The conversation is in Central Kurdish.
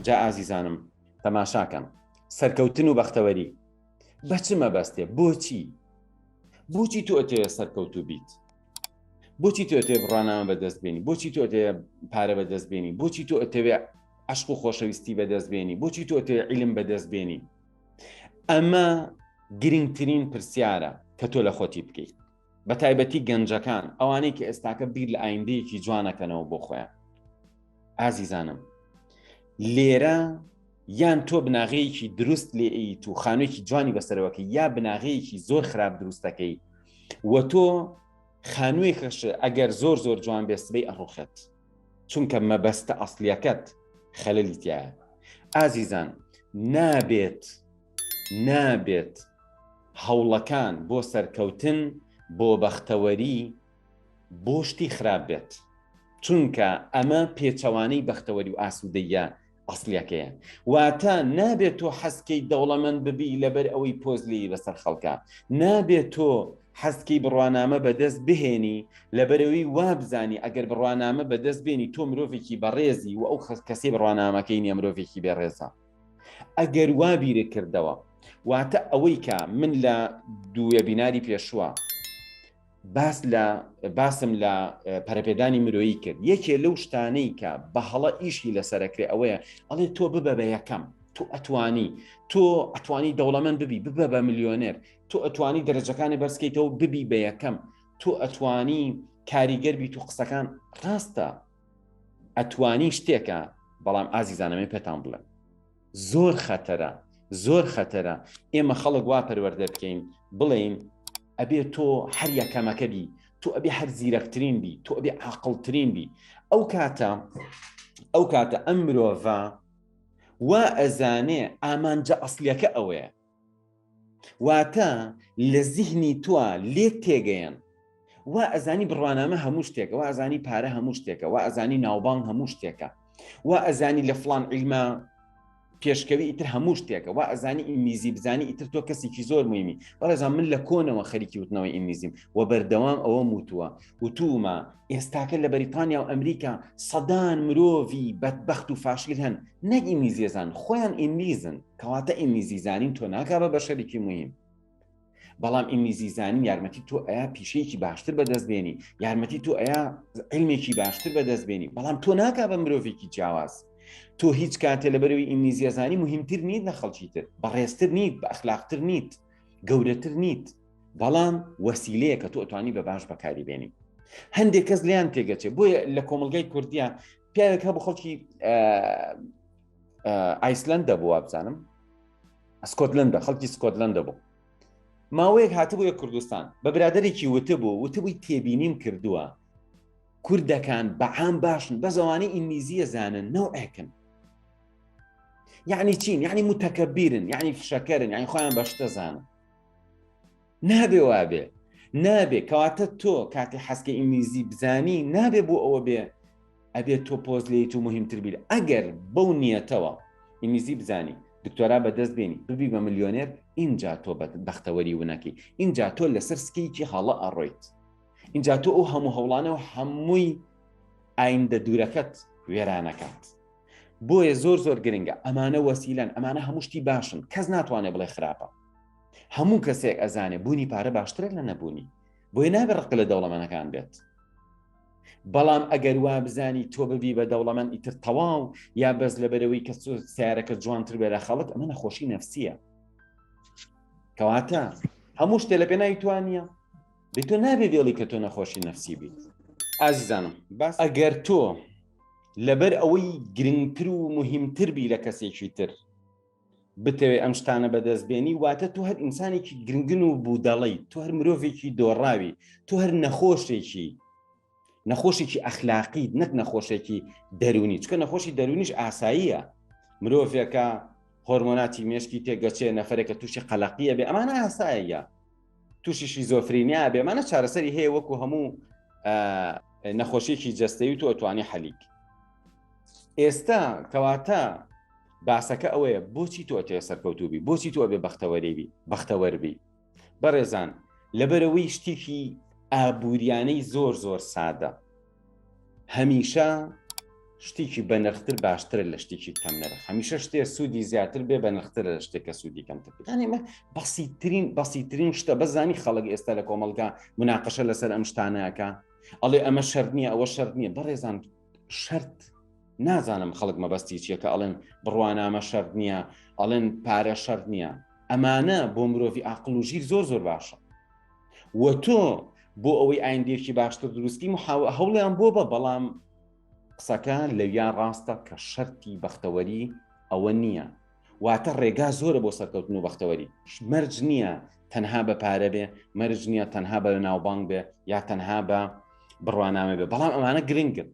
جا ئازیزانم تەماشاکەن سەرکەوتن و بەختەوەری بە چ مەبەستێ بۆچی بۆچی تۆ ئەتەوێ سەرکەوتوو بیت بۆچی تۆ ئەتەوێ بڕوانامە بەدەست بێنی بۆچی تۆ ئەتەوێ پارە بەدەست بێنی بۆچی تۆ ئەتەوێ عشق و خۆشەویستی بەدەست بێنی بۆچی تۆ ئەتەوێ عیلم بەدەست بێنی ئەمە گرنگترین پرسیارە کە تۆ لە خۆتی بکەیت بە تایبەتی گەنجەکان ئەوانەی کە ئێستاکە بیر لە ئایندەیەکی جوانەکەنەوە بۆ خۆیان ئازیزانم لێرە یان تۆ بناغەیەکی دروست لێ ئەیت و خانوێکی جوانی بەسەرەوەکەی یا بناغەیەکی زۆر خراپ دروستەکەی و تۆ خانوویەکەش ئەگەر زۆر زۆر جوان بێ سبەی ئەڕوخێت چونکە مەبەستە ئەسلیەکەت خەلەلی تایە ئازیزان نابێت نابێت هەوڵەکان بۆ سەرکەوتن بۆ بەختەوەری بۆ شتی خراپ بێت چونکە ئەمە پێچەوانەی بەختەوەری و ئاسوودەیە ئەسڵیەکەیە واتە نابێت تۆ حەزکەی دەوڵەمەند ببی لەبەر ئەوەی پۆز لێی بەسەر خەڵکە نابێت تۆ حەزکەی بڕوانامە بەدەست بهێنی لەبەرەوەی وابزانی ئەگەر بڕوانامە بەدەست بێنی تۆ مرۆڤێکی بەڕێزی و ئەو کەسی بڕوانامەکەی نیە مرۆڤێکی بێڕێزە ئەگەر وا بیرت کردەوە واتە ئەوەی کە من لە دووە بیناری پێشووە باس لە باسم لە پەرەپێدانی مرۆیی کرد یەکێ لەو شتانەی کە بە هەڵە ئیشی لەسەرەکرێ ئەوەیە ئەڵێ تۆ ببە بە یەکەم تۆ ئەتوانی تۆ ئەتوانی دەوڵەمەند ببی ببە بە ملیۆنێر تۆ ئەتوانی دەرەجەکانی بەرزکەیتەوە ببی بە یەکەم تۆ ئەتوانی کاریگەر بیت و قسەکان ڕاستە ئەتوانی شتێکە بەڵام ئازیزانەمەی پێتان بڵێم زۆر خەتەرە زۆر خەتەرە ئێمە خەڵک وا پەروەردە بکەین بڵێین ئەبێ تۆ هەر یەکەمەکە بی تۆ ئەبێ هەر زیرەکترین بی تۆ ئەبێ عاقڵترین بی ئەو کاتە ئەو کاتە ئەم مرۆڤە وا ئەزانێ ئامانجە ئەسلیەکە ئەوەیە واتە لە زیهنی تۆ لێت تێگەیەن وا ئەزانی بڕوانامە هەموو شتێکە وا ئەزانی پارە هەموو شتێکە وا ئەزانی ناوبانگ هەموو شتێکە وا ئەزانی لە فلان عیلمە پێشکەوی ئیتر هەموو شتێکە وا ئەزانی ئینگلیزی بزانی ئیتر تۆ کەسێکی زۆر مهمی بەڕێزان من لە کۆنەوە خەریکی وتنەوەی ئینگلیزیم و بەردەوام ئەوە موتووە وتومە ئێستاکە لە بەریتانیا و ئەمریکا سەدان مرۆڤی بەدبەخت و فاشیل هەن نەک ئینگلیزیەزان خۆیان ئینگلیزن کەواتە ئینگلیزی زانین تۆ ناکا بە بەشەرێکی مهم بەڵام ئینگلیزی زانین یارمەتی تۆ ئەیا پیشەیەکی باشتر بەدەست بێنی یارمەتی تۆ ئەیا علمێکی باشتر بەدەست بێنی بەڵام تۆ ناکا بە مرۆڤێکی جیاواز تۆ هیچ کاتێ لەبەرەوەی ئینگلیزیەزانی مهمتر نیت لە خەڵکی تر بەڕێزتر نیت بە ئەخلاقتر نیت گەورەتر نیت بەڵام وەسیلەیە کە تۆ ئەتوانی بە باش بەکاری بێنی هەندێک کەس لیان تێگەچێ بۆیە لە کۆمەلگای کوردیا پیاوێک هەبوو خەڵکی ئایسلندە بوو وابزانم سکۆتلندە خەڵکی سکۆتلندە بوو ماوەیەک هاتبووە کوردستان بە برادێکی وتبوو وتبووی تێبینیم کردووە کوردەکان بەعام باشن بەزەوانی ئینگلیزیە زانن نەوەکن یعنی چین یعنی متەکەبیرن یعنی فشەکەرن یعنی خۆیان بە شتە زانن نابێ وابێ نابێ کەواتە تۆ کاتی حەسکە ئینگلیزی بزانی نابێ بۆ ئەوە بێ ئەبێت تۆ پۆز لێیت و مهمتر بیت ئەگەر بەو نیەتەوە ئینگلیزی بزانی دکتۆرا بەدەست بێنی ببی بە ملیۆنێر ئینجا تۆ بەختەوەری ونەکەی ئینجا تۆ لەسەر سکەیەکی هەڵە ئەڕۆیت ئینجا تۆ ئەو هەموو هەوڵانە و هەمووی ئایندە دوورەکەت وێرانەکات بۆیە زۆر زۆر گرنگە ئەمانە وەسیلەن ئەمانە هەموو شتی باشن کەس ناتوانێت بڵێ خراپە هەموو کەسێک ئەزانێ بوونی پارە باشترە لە نەبوونی بۆیە نابێ ڕق لە دەوڵەمەنەکان بێت بەڵام ئەگەر وا بزانی تۆ ببی بە دەوڵەمەند ئیتر تەواو یا بەس لەبەرەوەی کە سیارەکە جوانتر بێ لە خەڵک ئەمە نەخۆشی نەفسیە کەواتە هەموو شتێ لە پێناوی توانە بێ تۆ نابێ بێڵی کە تۆ نەخۆشی نەفسی بیت ئازیزانم باس ئەگەر تۆ لەبەر ئەوەی گرنگتر و مهمتر بی لە کەسێکی تر بتەوێ ئەم شتانە بەدەست بێنی واتە تۆ هەر ئینسانێکی گرنگن و بودەڵی تۆ هەر مرۆڤێکی دۆڕاوی تۆ هەر نەخۆشێکی نەخۆشێکی ئەخلاقی نەک نەخۆشێکی دەرونی چکە نەخۆشی دەرونیش ئاساییە مرۆڤێکە هۆرمۆناتی مێشکی تێگەچێ نەفرێکە تووشی قەلەقیە بێ ئەمانە ئاساییە تووشی شیزۆفرینیا بێ ئەمانە چارەسەری هەیە وەکو هەموو نەخۆشیێکی جەستەیی تۆ ئەتوانی حەلیک ئێستا کەواتە باسەکە ئەوەیە بۆچی تۆ ئەتەوێ سەرکەوتوو بی بۆچی تۆ ئەبێ بەختەوەری بی بەختەوەر بی بەڕێزان لەبەرەوەی شتێکی ئابووریانەی زۆر زۆر سادە هەمیشە. شتێکی بەنرختر باشترە لە شتێکی کەم نرخ هەمیشە شتێ سوودی زیاتر بێ بەنرخترە لە شتێک کە سوودی کەمتر بێت یانی ئەمە بەسیترین بەسیترین شتە بەزانی خەڵک ئێستا لە کۆمەڵگا مناقەشە لەسەر ئەم شتانەکە ئەڵێ ئەمە شەرت نییە ئەوە شەرت نییە بەڕێزان شەرت نازانم خەڵک مەبەستی چییە کە ئەڵێن بڕوانامە شەرت نییە ئەڵێن پارە شەرت نییە ئەمانە بۆ مرۆڤی ئاقل و ژیر زۆر زۆر باشە و تۆ بۆ ئەوەی ئایندێکی باشتر دروستکی هەوڵیان بۆ بە بەڵام قسەکە لەویا ڕاستە کە شەرتی بەختەوەری ئەوە نییە واتە ڕێگا زۆرە بۆ سەرکەوتن و بەختەوەری مەرج نییە تەنها بە پارە بێ مەرج نییە تەنها بە ناوبانگ بێ یا تەنها بە بڕوانامە بێ بەڵام ئەمانە گرنگن.